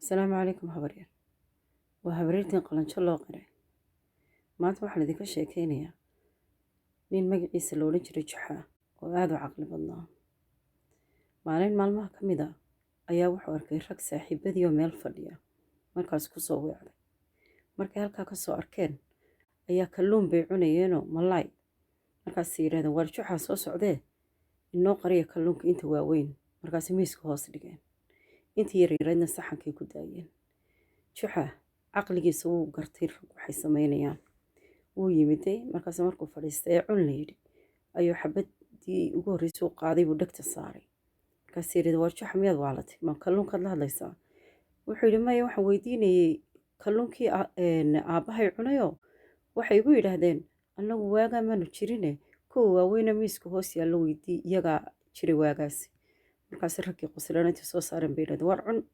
Asalaamu calaykum habaryar. Waa habaryartiin Qalanjo loo qiray. Maanta waxaan idinka sheekeynayaa nin magaciisa la odhan jiray Juxaa oo aada u caqli badnaa. Maalin maalmaha ka mid a ayaa wuxuu arkay rag saaxiibadii oo meel fadhiya, markaas kusoo weecday. Markay halkaa ka soo arkeen ayaa kalluun bay cunayeenoo malaay. Markaasay yidhahdeen, "Waar, Juxaa soo socdee, inoo qariya kalluunka inta waaweyn." Markaasay miiska hoos dhigeen, intii yaryaraydna saxankay ku daayeen. Juxa caqligiisa wuu gartay rag waxay samaynayaan. Wuu yimiday. Markaas markuu fadhiistay ee "Cun" la yidhi, ayuu xabadii ugu horreysay u qaaday buu dhegta saaray. Markaasay yidhi, "Waar Juxa, miyaad waalatay? Ma kalluunkaad la hadlaysaa?" Wuxuu yidhi, "Maya, waxaan weydiinayey kalluunkii aabbahay cunayoo waxay igu yidhaahdeen annagu waagaa maanu jirine, kuwa waaweyna miiska hoos yaallo weydii, iyagaa jiray waagaasi." Markaasi raggii qosleen, intay soo saareen bay yidhahdeen, "Waar, cun."